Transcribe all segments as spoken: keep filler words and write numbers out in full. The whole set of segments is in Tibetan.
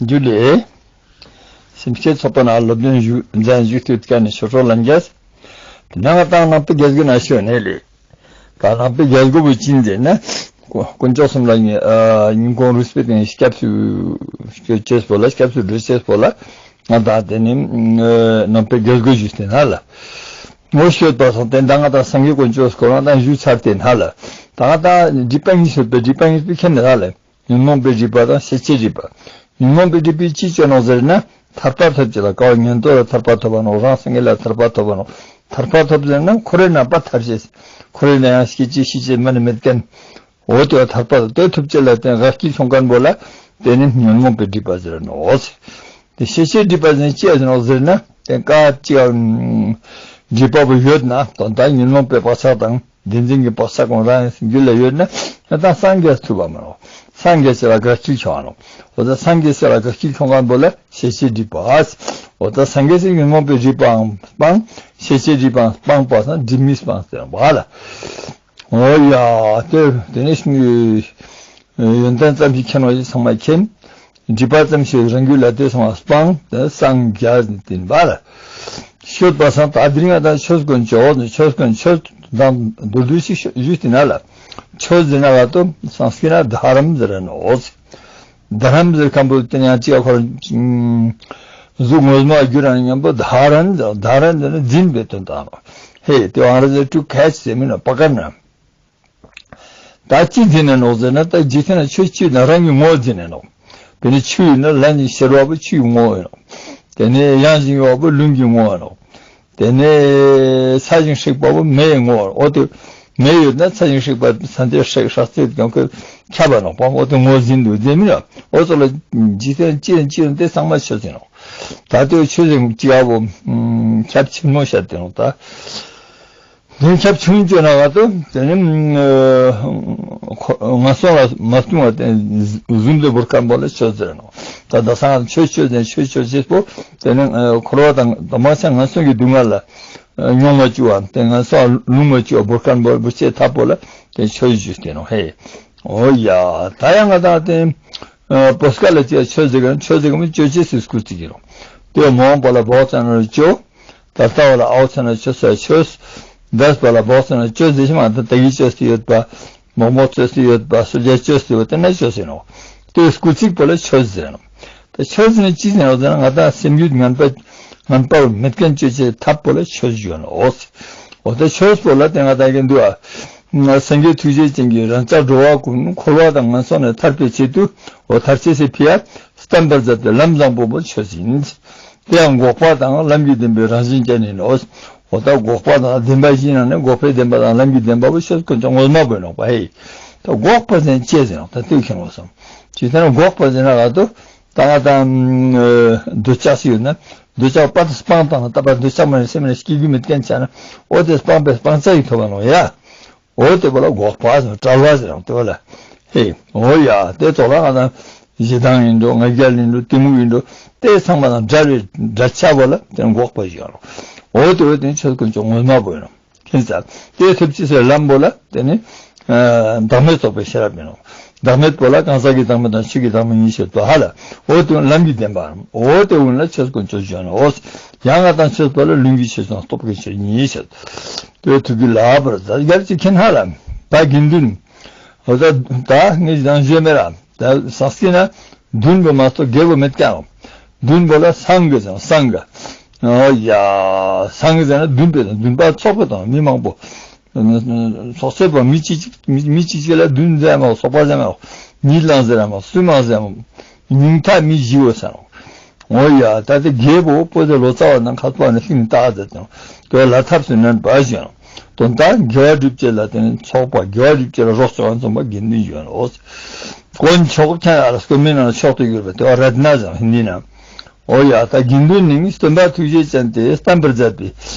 ཇུ་ལེ། སེམས་བསྐྱེད་ཚོགས་པ་ནང་སློབ་སྟོན་ཞུ་མཛད་བཞུགས་ཏེ་ཡོད་མཁན་ནི་ཆོས་གྲོགས་ལྷན་རྒྱས། དེ་ནང་ང་ཏང་ནང་པའི་རྒྱལ་སྒོ་ན་ཤོད་ནས་ལེ། ད་ནང་པའི་རྒྱལ་སྒོ་བུ་ཅིན་ཟེར་ན། དཀོན་མཆོག་གསུམ་ལ་ཉིན་དཀོན་རུས་པའི་སྟེང་སྐྱབས་སུ་སྐྱོད་ཅེས་པོ་ལ་སྐྱབས་སུ་འགྲོ་ཅེས་པོ་ལ། ང་ཏང་དེ་ནི་ནང་པའི་རྒྱལ་སྒོ་ཞུས་ཏེ་ན་ལ། ངོ་ཤོད་པ་སོང་དེ་ད་ང་ཏང་སངས་རྒྱས་དཀོན་མཆོག་སྐོར་ང་ཏང་ཞུས་ཚར་ཏེ་ན་ལ། ད་ང་ཏང་སྒྲིབ་པ་གཉིས་ཤོད་པའི་སྒྲིབ་པ་གཉིས་པའི་ཁྱེར་ནས་ལ་ལེ། ཉོན་མོངས་པའི་སྒྲིབ་པ་དང་ཤེས་བྱའི་སྒྲིབ་པ། ཉོན་མོངས་པའི་སྒྲིབ་པས་ཅི་སྤྱོད་ནོག་ཟེར་ན། ཐར་པ་ཐོབ་ཅེས་ལ་དཀའ་བ་ཉན་ཐོས་ལ་ཐར་པ་ཐོབ་པ་ནོག་རང་སངས་རྒྱས་ལ་ཐར་པ་ཐོབ་པ་ནོག་ཐར་པ་ཐོབ་ཟེར་ན་འཁོར་བའི་ནང་པ་ཐར་ཅེས། འཁོར་བའི་ནང་ཡང་སྐྱེ་ཅེས་ཤི་ཅེས་མ་ནི་མེད་མཁན། འོ་དེ་བ་ཐར་པ་དེ་ཐོབ་ཅེས་ལ་བརྟེན་དགའ་སྐྱིད་མྱོང་མཁན་པོ་ལ་དེ་ནི་ཉོན་མོངས་པའི་སྒྲིབ་པ་ཟེར་ནོག་དེ་ཤེས་བྱའི་སྒྲིབ་པ་ཟེར་ན་ཅི་ཟེར་ནོག་ཟེར་ན་དེ་ཀ་ཅི་སྒྲིབ་པ་པོ་ཡོད་ན་དོན་དག་ཉོན་མོངས་པའི་བག་ཆགས་དང་། བདེན་འཛིན་གྱི་བག་ཆགས་ཀུན་རང་རྒྱུད་ལ་ཡོད་ན་ད་སངས་རྒྱས་ཐུབ་པ་མ་ནོག་སངས་རྒྱས་ཟེར་ལ་དགའ་སྐྱིད་ཆོག་ནོག་འོ་ད་སངས་རྒྱས་ཟེར་ལ་དགའ་སྐྱིད་ཆོག་མཁན་པོ་ལ་ཤེས་བྱའི་སྒྲིབ་པ། འོ་ད་སངས་རྒྱས་ཟེར་ཉོན་མོངས་པའི་སྒྲིབ་པའང་སྤང་། ཤེས་བྱའི་སྒྲིབ་པའང་སྤངས་པ་སང་སྒྲིབ་མེད་སྤངས་ཟེར་བ་ལ། འོ་ཡ་དེ་དེ་ནས་ཡོན་ཏན་ཙམ་ཞིག་མཁྱེན་པ་ཞིག་ཚང་མ་མཁྱེན། སྒྲིབ་པ་ཙམ་ཞིག་རང་རྒྱུད་ལ་དེ་ཚང་མ་སྤངས་ཏེ་སངས་རྒྱས་ཏེ་ཡིན་པ་ལ། ཤོད་པ་སང་ད་དེ་རིང་ང་ད་ཆོས་དཀོན་མཆོག་ནི་ཆོས་དཀོན་མཆོག་དང་མདོར་བསྡུས་ཤིག་ཞུས་ཏེ་ན་ལ། ཆོས་ཟེར་ན་ལ་ཏོ་སངས་ཀྱི་ན་དྷ་རམ་ཟེར་ནོག་དྷ་རམ་ཟེར་མཁན་པོ་དེ་ཡང་ཅི་ཡ་ཁོ་གཟུགས་ངོ་མ་བསྒྱུར་ར་མཉམ་པོ་དྷ་རན་དྷ་རན་ཟེར་ན་འཛིན་པའི་དོན་དང་ཧེ་དེ་ཨང་རེ་ཟི་ཏུ་ཁེ་ཆི་ཟེར་མིན་ན་པ་ཀར་ན། ད་ཅི་འཛིན་ནས་ནོག་ཟེར་ན་ད་འཇིག་རྟེན་ན་ཆོས་ཅི་ན་རང་གི་ངོ་འཛིན་ནས་ནོག་དེ་ནི་ཆུ་ཡིན་ན་ལན་ནི་ཤེར་བ་པོ་ཆུ་ཡི་ངོ་ཡིན་ནོག་དེ་ནི་ཡང་ཞིང་བ་པོ་ལུང་གི་ངོ་ཡིན་ནོག་དེ་ནི་ཚ་ཞིང་ཧྲིག་པ་པོ་མེ་ཡི་ངོ་ཡིན་ནོག་འོ་དེ་མེ་ཡོད་ན་ཚ་ཞིང་ཧྲིག་པ་ས་འདི་ཧྲིག་ཧྲག་ཚེ་གང་ཁོས་ཁྱབ་པ་ནོག་པ་འོ་དེ་ངོ་འཛིན་འདུག་འཛིན་མི་ནོག་འོ་ཚོ་ལ་འཇིག་རྟེན་ཅི་ཡིན་ཅི་ཡིན་དེ་ཚང་མ་ཆོས་ཡིན་ནོག་ད་དེ་ཆོས་ཡིན་ཅི་ཡ་བོ་ཁྱབ་ཆེན་མོ་བཤད་དེ་ནོག་ད། དེ་ཁྱབ་ཆུང་བཅོས་ན་ག་ཏོ་དེ་ནི་ངན་སོང་ལ་མ་ལྟུང་བ་དེ་གཟུང་དུ་བོར་མཁན་པོ་ལ་ཆོས་ཟེར་ནོག་ད་ད་སང་ཆོས་ཆོས་དེ་ཆོས་ཆོས་ཅེས་པོ་དེ་ནི་འཁོར་བ་དང་དམ་ཆ་ངན་སོང་གི་སྡུག་བསྔལ་ལ་མྱོང་མ་བཅུག་བ་དེ་ངན་སོང་ལུང་མ་བཅུག་བ་བོར་མཁན་པོ་བུ་ཆེ་ཐབ་པོ་ལ་དེ་ཆོས་ཞུས་ཏེ་ནོག་ཧེ། འོ་ཡ་ད་ཡང་ང་དང་དེ་བོད་སྐད་ལ་ཅི་ཆོས་ཟེར་གི་ཆོས་ཟེར་གི་མི་ཆོས་ཅེས་སུ་སྐུལ་ཅིག་གི་རོ། དེ་མོང་པ་ལ་བོག་ཙ་ན་ལ་ཅོ། ད་ལྟ་བ་ལ་ཨའོ་ཚ་ན་ཆོས་ས་ཆོས། འདས་པ་ལ་བོག་ཚ་ན་ཆོས་ཟེར་ཞིག་མ་ད་ད་གི་ཆོས་སུ་ཡོད་པ། མོག་མོག་ཆོས་སུ་ཡོད་པ་སུ་རྒྱ་ཆོས་སུ་ཡོད་དེ་ན་ཆོས་ཟེར་ནོག་དེ་སྐུལ་ཚིག་པོ་ལ་ཆོས་ཟེར་ནོག་ད་ཆོས་ཟེར་ན་ཅི་ཟེར་ནོག་ཟེར་ན་ང་ད་སེམས་རྒྱུད་ངན་པ་ངན་པ་མེད་མཁན་ཆོས་ཅེས་ཐབས་པོ་ལ་ཆོས་ཞུ་ནོག་འོ་ད་ཆོས་པོ་ལ་དེ་ང་ད་གི་འདུག་ཨ། སངས་རྒྱས་ཐུགས་རྗེ་ཅན་གྱིས་རང་ཅག་འགྲོ་བ་ཀུན་འཁོར་བ་དང་ངན་སོང་ནས་ཐར་པའི་ཆེད་དུ་འོ་ཐར་ཆེད་སེ་ཕི་ཡ་བསྟན་པར་མཛད་པའི་ལམ་བཟང་པོ་པོ་ཆོས་ཡིན། དེ་ཡང་འགོག་པ་དང་ལམ་གྱི་བདེན་པའི་རང་བཞིན་ཅན་ཡིན་ནོ། འོ་ད་འགོག་པ་དང་བདེན་པ་བཞི་ནང་ནས་འགོག་པའི་བདེན་པ་དང་ལམ་གྱི་བདེན་པ་པོ་ཆོས་དཀོན་མཆོག་ངོ་མ་པོ་ཡིན་ནོ་པ་ཧེ། ད་འགོག་པ་ཟེར་ཅེས་ཟེར་ནོ་ད་ལྟོས་མཁྱེན་རོགས་སམ། ཇི་ལྟར་འགོག་པ་ཟེར་ན་ག་ཏོ། ད་ང་དང་། འདོད་ཆགས་ཤིག་ཡོད་ན། འདོད་ཆགས་པ་དང་སྤང་བཏང་ན་ད་པ་འདོད་ཆགས་མ་ཡིན་སེམས་ནས་སྐྱེ་རྒྱུ་མེད་མཁན་ཆགས་ན། འོ་དེ་སྤངས་པའི་སྤང་བྱ་ཡི་ཐོབ་པ་ནོ་ཡ། འོ་དེ་པོ་ལ་འགོག་པ་ཟེར་བྲལ་བ་ཟེར་ཡང་དེ་པོ་ལ། ཧེ། འོ་ཡ་དེ་ཐོག་ལ་ང་དང་། ཞེ་སྡང་ཡིན་འགྲོ་ང་རྒྱལ་ཡིན་འགྲོ་གཏི་མུག་ཡིན་འགྲོ། དེ་ཚང་མ་དང་བྲལ་བའི་བྲལ་ཆ་པོ་ལ་དེ་འགོག་པ་ཞིག་ཡོད་རོ། འོ་དེ་པོ་དེ་ཆོས་དཀོན་མཆོག་ངོ་མ་པོ་ཡིན་ནོ། ཁྱེད་ཚ། དེ་ཐུབ་ཅི་སའི་ལམ་པོ་ལ་དེ་ནི། བདག་མེད་རྟོགས་པའི་ཤེས་རབ་ཡིན་ནོ། བདག་མེད་པོ་ལ་གང་ཟག་གི་བདག་མེད་དང་ཆོས་ཀྱི་བདག་མེད་གཉིས་ཤེས་པ་ཧ་ལ། འོ་དེ་ལམ་གྱི་བདེན་པའམ། འོ་དེ་འོན་ལ་ཆོས་དཀོན་མཆོག་བརྗོད་ནོ། ཡང་ང་དང་ཆོས་པོ་ལ་ལུང་གི་ཆོས་དང་རྟོགས་པའི་ཆོས་གཉིས་ཤེས། དེ་ཐུགས་ཀྱི་ལ་པར་ད་རྒྱལ་གྱི་མཁྱེན་ཧ་ལ། ད་དགེ་འདུན། འོ་ད་ད་ངས་ཀྱང་བརྗོད་མེད་ར། ད་ཟག་སྲིད་ན་བདུན་པོ་མ་གཏོགས་བརྒྱད་པོ་མེད་ཀྱང་། བདུན་པོ་ལ་སངས་རྒྱས་དང་སངས་རྒྱས། ཨོ་ཡ། སངས་རྒྱས་ཟེར་ན་བདུན་པོ་དང་བདུན་པ་ཚོགས་པ་དང་མི་མང་པོ། ཚོགས་ཚད་པ་མི་གཅིག་གཅིག་མི་མི་གཅིག་གཅིག་ལ་བདུན་ཟེར་མ་ཚོགས་པ་ཟེར་མ་མི་ལང་ཟེར་མ་སུ་མང་ཟེར་མ་ཉུང་མཐའ་མི་བཞི་བོ་ཟེར། ཨོ་ཡ། ད་དེ་རྒྱལ་པོ་པོ་དེ་ལོ་ཙཱ་བ་ནང་ཁ་པ་ནི་ཤིང་རྟགས་ཟེར་དང་དེ་ལ་ཐབས་སུ་ནན་པ་བཞིན། དོན་དག་དགེ་བ་སྒྲུབ་བྱེད་ལ་བརྟེན་ཚོགས་པ་དགེ་བ་སྒྲུབ་བྱེད་ལ་རོགས་བྱ་བ་འཛོམས་པ་དགེ་འདུན་ཡོད་ལོ། དཀོན་མཆོག་ཁྱེད་ཡར་སྐུ་མི་ནང་མཆོག་ཏུ་གྱུར་པ་དེ་བ་རཏྣ་ཟེར་ཧིན་དི་ནང་། ཨོ་ཡ། ད་དགེ་འདུན་ནི་སྟོན་པ་ཐུགས་རྗེ་ཅན་དེ་བསྟན་པར་མཛད་པའི་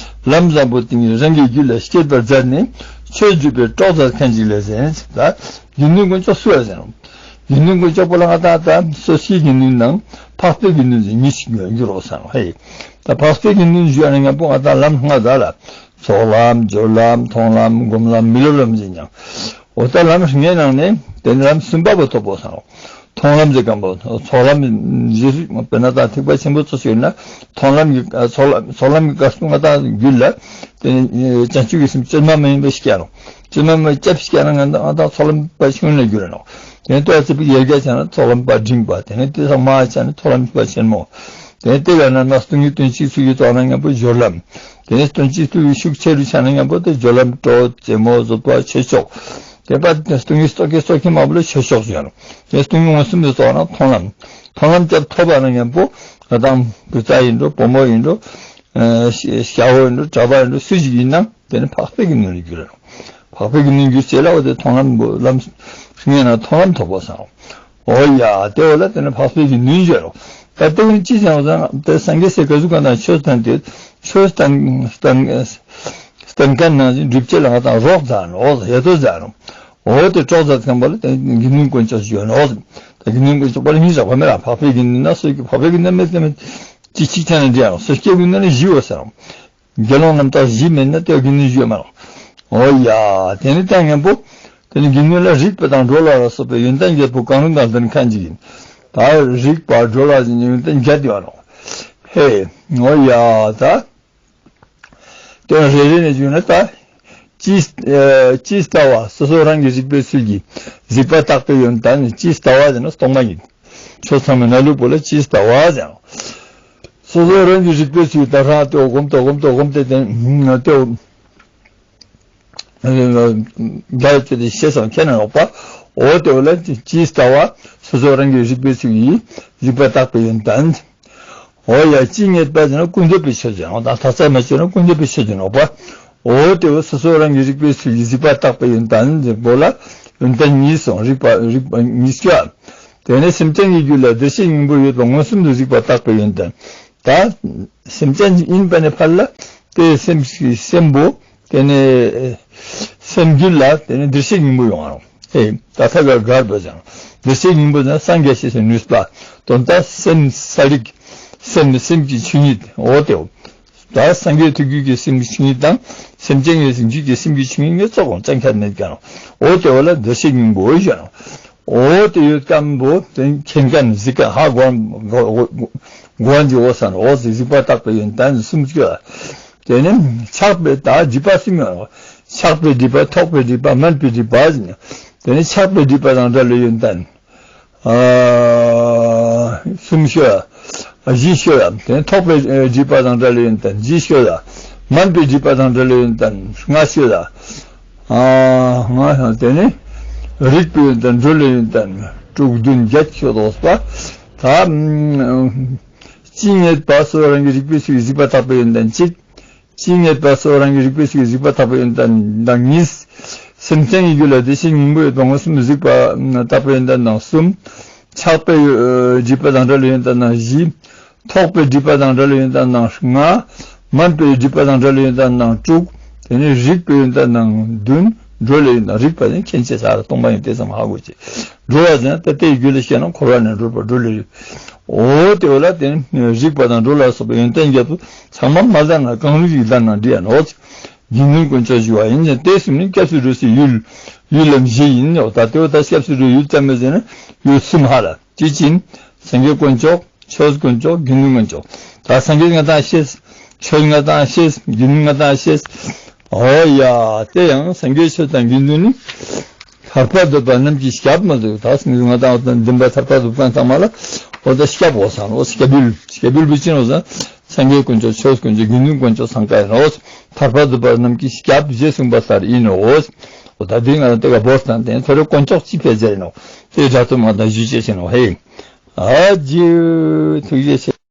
ལམ་བཟང་པོ་དེ་ཉིད་རང་གི་རྒྱུད་ལ་སྐྱེད་པར་མཛད་ནས་ཆོས་སྒྲུབ་པའི་གྲོགས་མཛད་མཁན་ཅིག་ལས་ཟེར་ད་དགེ་འདུན་དཀོན་མཆོག་སུ་ཡ་ཟེར་ནོ། དགེ་འདུན་དཀོན་མཆོག་པོ་ལ་ང་དང་ད་སོ་སོའི་དགེ་འདུན་དང་འཕགས་པའི་དགེ་འདུན་ཟེར་གཉིས་ཤིག་ཡོད་རྒྱུ་རོགས་ཟེར་ནོ་ཧེ། ད་འཕགས་པའི་དགེ་འདུན་ཞུ་ཡ་ནི་ང་པོ་ང་དང་ལམ་ལྔ་ཟ་ལ། ཚོགས་ལམ་སྦྱོར་ལམ་མཐོང་ལམ་སྒོམ་ལམ་མི་སློབ་ལམ་ཟེར་ཀྱང་། འོ་ད་ལམ་ལྔའི་ནང་ནས་དེ་ནི་ལམ་གསུམ་པ་པོ་ཐོབ་པོ་སང་ མཐོང་ལམ་ཟེར་གམ་པོ། ཚོགས་ལམ་རྗེས་སུ་དཔེར་ན་ད་ཐེག་པ་ཆེན་པོ་ཚོ་ཞིག་ཡོད་ན། མཐོང་ལམ་གྱི་ཚོགས་ལམ་ཚོགས་ལམ་གྱི་སྐབས་སུ་ང་ད་རྒྱུད་ལ་དེ་ནི་བྱང་ཆུབ་ཀྱི་སེམས་བཅོས་མ་མ་ཡིན་པ་ཞིག་སྐྱེ་རུང་། བཅོས་མ་མ་སྐྱབས་ཤིག་སྐྱེ་ན་ང་ད་ང་ད་ཚོགས་ལམ་པ་ཆུང་ལ་འགྱུར་རེད་ནོ། དེ་ནས་ལྟོ་ཚིག་པའི་ཡལ་ག་ཆགས་ན་ཚོགས་ལམ་པ་འབྲིང་པ། དེ་ནས་ལྟོ་ཚང་མ་ཆགས་ན་ཚོགས་ལམ་པ་ཆེན་མོ། དེ་ནས་ལྟོ་ཡལ་ན་ན་སྟོང་ཉིད་སྟོང་གཅིག་ཚུལ་གྱིས་རྟོགས་ན་མཉམ་པོ་སྦྱོར་ལམ། དེ་ནས་སྟོང་གཅིག་ཚུལ་གྱིས་ཤུགས་ཆེ་རུ་ཆགས་ན་མཉམ་པོ་དེ་སྦྱོར་ལམ་སྤྲོ་བ་རྩེ་མོ་བཟོད་པ་ཆོས་མཆོག། དེ་པ་སྟོང་ཉིད་རྟོག་གེ་རྟོག་གེ་མ་བོ་ལ་ཆོས་མཆོག་ཟེར་རོ། དེ་སྟོང་ཉིད་མངོན་སུམ་དུ་རྟོགས་ན་མཐོང་ལམ། མཐོང་ལམ་སྐྱབས་ཐོབ་པ་ན་མཉམ་པོ་ང་དང་བུ་ཚ་ཡིན་འགྲོ། བུ་མོ་ཡིན་འགྲོ། ཨ་ཤ་ཤ་བོ་ཡིན་འགྲོ། གྲྭ་པ་ཡིན་འགྲོ། སུ་ཞིག་ཡིན་ན་དེ་ནི་འཕགས་པའི་གི་ནུས་ལ་འགྱུར་རོ། འཕགས་པའི་གི་ནུས་འགྱུར་བྱེད་ལ་འོ་དེ་མཐོང་ལམ་བོ་ལམ་ངེས་ན་མཐོང་ལམ་ཐོབ་པ་སང་། འོ་ཡ། དེ་འོ་ལ་དེ་ནི་འཕགས་པའི་གི་ནུས་འགྱུར་རོ། ད་དེ་ནི་ཅི་ཟེར་བ་སང་དེ་སངས་རྒྱས་སྲས་ག་ཟུག་ག་ན་ཆོས་བསྟན་ཏེ་ཆོས་བསྟན་བསྟན་བསྟན་མཁན་ནང་བཞིན་སྒྲུབ་བྱེད་ལ་ང་དང་རོགས་མཛད་ནོ། འོ་ཡ་དོ་མཛད་ནོ། འོ་དེ་གྲོགས་མཛད་མཁན་པོ་ལ་དེ་དགེ་འདུན་དཀོན་མཆོག་ཞུ་ནོ། ད་དགེ་འདུན་དཀོན་མཆོག་པོ་ལ་སྙིང་རྗེ་བ་མེད་ལ། འཕགས་པའི་དགེ་འདུན་ན་སོ་གི་འཕགས་པའི་དགེ་འདུན་མེད་དེ་མེད་ཅི་ཅི་ཆ་ན་འདྲ་ཡང་སོ་སྐྱེ་དགེ་འདུན་ན་བཞི་འོ་ཟེར། དགེ་སློང་རྣམ་དག་བཞི་མེད་ན་དེ་དགེ་འདུན་ཞུ་མ་རུང་། འོ་ཡ། དེ་ནི་ད་མཉམ་པོ་དེ་ནི་དགེ་འདུན་ལ་རིགས་པ་དང་འགྲོ་ལ་ལ་སོགས་པའི་ཡོན་ཏན་བརྒྱད་པོ་གང་རུང་དང་ལྡན་མཁན་ཅིག་ཡིན། ད་རིགས་པ་འགྲོ་ལ་ཡོན་ཏན་བརྒྱད་ཡོད་རུང་། ཧེ། འོ་ཡ། ད་དོན་རེ་རེ་ནས་བརྗོད་ན་ད། སྤྱིའི་ཨ་སྤྱིའི་ལྟ་བ་སོ་སོ་རང་གི་རིག་པའི་ཚུལ་གྱིས་གཟིགས་པ་བརྟག་པའི་ཡོན་ཏན། སྤྱིའི་ལྟ་བ་ཟེར་ན་སྟོང་པ་ཉིད། ཆོས་ཚང་མའི་གནས་ལུགས་པོ་ལ་སྤྱིའི་ལྟ་བ་ཟེར། སོ་སོ་རང་གི་རིག་པའི་ཚུལ་ད་རང་ལྟོས་སྒོམ་ལྟོས་སྒོམ་ལྟོས་སྒོམ་སྟེ་དེ་ལྟོས། རྒྱ་ཡི་ཚུལ་དེ་ཤེས་སམ་མཁྱེན་ན་ལོག་པ། འོ་དེ་བ་ལ་སྤྱིའི་ལྟ་བ་སོ་སོ་རང་གི་རིག་པའི་ཚུལ་གྱིས་གཟིགས་པ་བརྟག་པའི་ཡོན་ཏན། འོ་ཡ། ཇི་སྙེད་པ་ཟེར་ན་ཀུན་རྫོབ་པའི་ཆོས་ཅན། འོ་ད་ཐ་ཚད་མ་ཆོད་ན་ཀུན་རྫོབ་པའི་ཆོས་ཅན་ནོག་པ། འོ་དེ་བ་སོ་སོ་རང་གི་རིག་པའི་ཚུལ་གྱིས་གཟིགས་པ་བརྟག་པའི་ཡོན་ཏན་ཟེར་བོ་ལ་ཡོན་ཏན་གཉིས་སོང་། རིགས་པ་རིགས་པ་གཉིས་ཤོ། དེ་ནས་སེམས་ཅན་གྱི་རྒྱུད་ལ་བདེར་གཤེགས་སྙིང་པོ་ཡོད་པ་མངོན་སུམ་དུ་གཟིགས་པ་བརྟག་པའི་ཡོན་ཏན། ད་སེམས་ཅན་ཡིན་པ་ནས་ཕར་ལ་དེ་སེམས་ཀྱི་སེམས་པོ་དེ་ནས་སེམས་རྒྱུད་ལ་དེ་ནས་བདེར་གཤེགས་སྙིང་པོ་ཡོང་བ་རུང་། ཨེ། ད་ཐད་ཀར་གར་པ་ཅང་། བདེར་གཤེགས་སྙིང་པོ་ན་སངས་རྒྱས་ཞེས་སུ་ནུས་པ། དོན་དག་སེམས་ས་རིག་སེམས་སེམས་ཀྱི་ཆོས་ཉིད་འོ་དེའོ། ད་སངས་རྒྱས་ཐུགས་རྒྱུད་ཀྱི་སེམས་ཀྱི་ཆོས་ཉིད་དང་སེམས་ཅན་གྱི་རྒྱུད་ཀྱི་སེམས་ཀྱི་ཆོས་ཉིད་ངས་ཙོག་ཀྱང་ཅང་ཁྱད་མེད་ཀྱང་། འོ་དེ་བ་ལ་བདེར་གཤེགས་སྙིང་པོ་ཞེས། འོ་དེ་ཡོད་ཀམ་པོ་དེ་མཁྱེན་མཁན་གཟིགས་མཁན་ཧ་གོ་གོ་གོ་གོ་འཇི་འོ་སང་འོ་ཟིག་གཟིགས་པ་བརྟག་པའི་ཡོན་ཏན་གསུམ་ཅོ། དེ་ནི་ཆགས་པའི་ད་སྒྲིབ་པ་གསུམ་ཡོད་རེད། ཆགས་པའི་སྒྲིབ་པ། ཐོགས་པའི་སྒྲིབ་པ། དམན་པའི་སྒྲིབ་པ་ཟེར་ནས། དེ་ནི་ཆགས་པའི་སྒྲིབ་པ་དང་བྲལ་བའི་ཡོན་ཏན། ཨ་གསུམ་ཤོད་ཡ། བཞི་ཤོད་ཡ། དེ་ནི་ཐོགས་པའི་སྒྲིབ་པ་དང་བྲལ་བའི་ཡོན་ཏན་བཞི་ཤོད་ཡ། དམན་པའི་སྒྲིབ་པ་དང་བྲལ་བའི་ཡོན་ཏན་ལྔ་ཤོད་ཡ། ཨ་ལྔ་ཤོད། དེ་ནི་རིགས་པའི་ཡོན་ཏན། སྒྲོ་ལས་ཡོན་ཏན་དྲུག་བདུན་བརྒྱད་ཤོད་དོ་ཟེར་བ། ད་ཇི་སྙེད་པ་སོ་རང་གི་རིག་པའི་ཚུལ་གྱིས་གཟིགས་པ་བརྟག་པའི་ཡོན་ཏན་གཅིག་ཇི་སྙེད་པ་སོ་རང་གི་རིག་པའི་ཚུལ་གྱིས་གཟིགས་པ་བརྟག་པའི་ཡོན་ཏན་དང་གཉིས། སེམས་ཅན་གྱི་རྒྱུད་ལ་བདེ་གཤེགས་སྙིང་པོ་ཡོད་པ་མངོན་སུམ་དུ་གཟིགས་པ་བརྟག་པའི་ཡོན་ཏན་དང་གསུམ། ཆགས་པའི་སྒྲིབ་པ་དང་བྲལ་བའི་ཡོན་ཏན་དང་བཞི། ཐོགས་པའི་སྒྲིབ་པ་དང་བྲལ་བའི་ཡོན་ཏན་དང་ལྔ། དམན་པའི་སྒྲིབ་པ་དང་བྲལ་བའི་ཡོན་ཏན་དང་དྲུག་དེ་ནས་རིགས་པའི་ཡོན་ཏན་དང་བདུན། སྒྲོ་ལས་ཡོན་ཏན། རིགས་པ་ནི་མཁྱེན་བྱེད་ས་ར་སྟོང་པ་ཡིན་དེ་ཙམ་ཧ་གོ་ཅིག་སྒྲོ་བ་ཟེར་ན་ད་ལྟའི་རྒྱུད་ལ་བཤད་ན་འཁོར་བ་ནས་སྒྲོལ་བ་སྒྲོ་ལས་རིགས། འོ་དེ་བ་ལ་དེ་ནི་རིགས་པ་དང་སྒྲོ་ལ་སོགས་པའི་ཡོན་ཏན་བརྒྱད་པོ་ཚང་མ་མ་ལྡན་ན་གང་རུང་ཞིག་ལྡན་ན་འགྲིག་ཡ་ནོ། དགེ་འདུན་དཀོན་མཆོག་ཞུ་བ་ཡིན་ཙང་དེ་གསུམ་ནི་སྐྱབས་སུ་འགྲོ་སའི་ཡུལ། ཡུལ་ལམ་བཞི་ཡིན་ནོ། ད་དེ་བ་ད་སྐྱབས་སུ་འགྲོ་ཡུལ་ཙམ་མེད་ཟེར་ན་ཡུལ་གསུམ་ཧ་ལ་དེ་ཅི་ཡིན། སངས་རྒྱས་དཀོན་མཆོག་ཆོས་དཀོན་མཆོག་དགེ་འདུན་དཀོན་མཆོག་ད་སངས་རྒྱས་ང་དང་ཤེས། ཆོས་ང་དང་ཤེས། དགེ་འདུན་ང་དང་ཤེས། འོ་ཡ། དེ་ཡང་སངས་རྒྱས་ཆོས་དང་དགེ་འདུན་ནི། ཐར་པ་འདོད་པ་རྣམས་ཀྱི་ཞབས་མ་ཟེར། ད་ང་དང་འདུན་པ་ཐར་པ་འདོད་མཁན་ཚང་མ་ལ་འོ་ད་ཞབས་འོ་སང་འོ་ཞབས་ཡུལ། ཞབས་ཡུལ་བུ་ཅི་ནོ་ཟེར། སངས་རྒྱས་དཀོན་མཆོག་ཆོས་དཀོན་མཆོག་དགེ་འདུན་དཀོན་མཆོག་སང་ཀ་ཡིན་ནོ། ཐར་པ་འདོད་པ་རྣམས་ཀྱི་ཞབས་ཞེས་གསུངས་པ་ལྟར་ཡིན་ནོ། འོ་ད་འདི་ང་དང་དེ་ག་བོར་དང་དེ་ཐོ་རེ་དཀོན་མཆོག་ཅི་ཕེ་ཟེར་ནོ། དེ་དྲ་ཐུབ་མ་དང་ཞུ་ཅེས་ཟེར་ནོ་ཧེ། ཨ་ཇུ། ཐུགས་རྗེ་ཆེ།